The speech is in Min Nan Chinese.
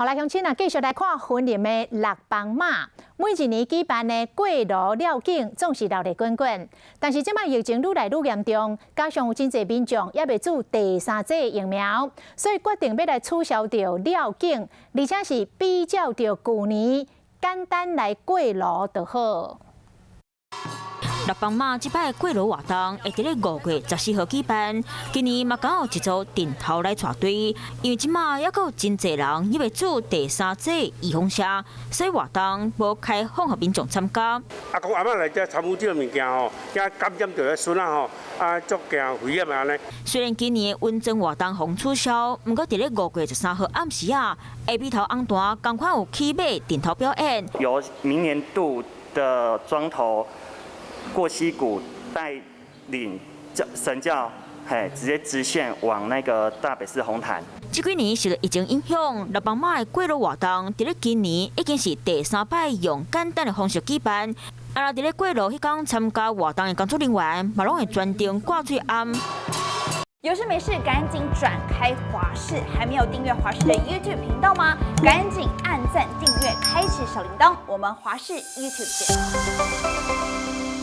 好來，鄉親啊，繼續來看雲林的六枋媽。每一年舉辦的過爐料景總是熱鬧滾滾，但是這擺疫情愈來愈嚴重，加上有真濟民眾猶未注第三劑疫苗，所以決定欲來取消著料景，而且是比照著舊年簡單來過爐就好。六枋媽這擺過爐活動會佇咧5月14號舉辦，今年嘛剛有一組陣頭來帶隊，因為這馬猶閣有真濟人猶未注第三劑預防射，所以活動無開放予民眾參加。阿公阿嬤來遮參與這个物件吼，驚感染著彼孫仔吼，啊，足驚危險按呢。雖然今年的溫泉活動予取消，毋過佇咧5月13號暗時啊，下暝頭紅團仝款有騎馬陣頭表演。由明年度的莊頭過溪谷帶領轎神轎，嘿，直接直線往那個大北市紅毯。這幾年受到疫情影響，六枋媽的過爐活動，佇咧今年已經是第三擺用簡單的方式舉辦。啊，佇咧過爐彼工參加活動的工作人員，嘛攏會專程掛喙罨。有事沒事趕緊轉開華視，還沒有訂閱華視的 YouTube 頻道嗎？趕緊按讚訂閱，開啟小鈴鐺。我們華視 YouTube 見。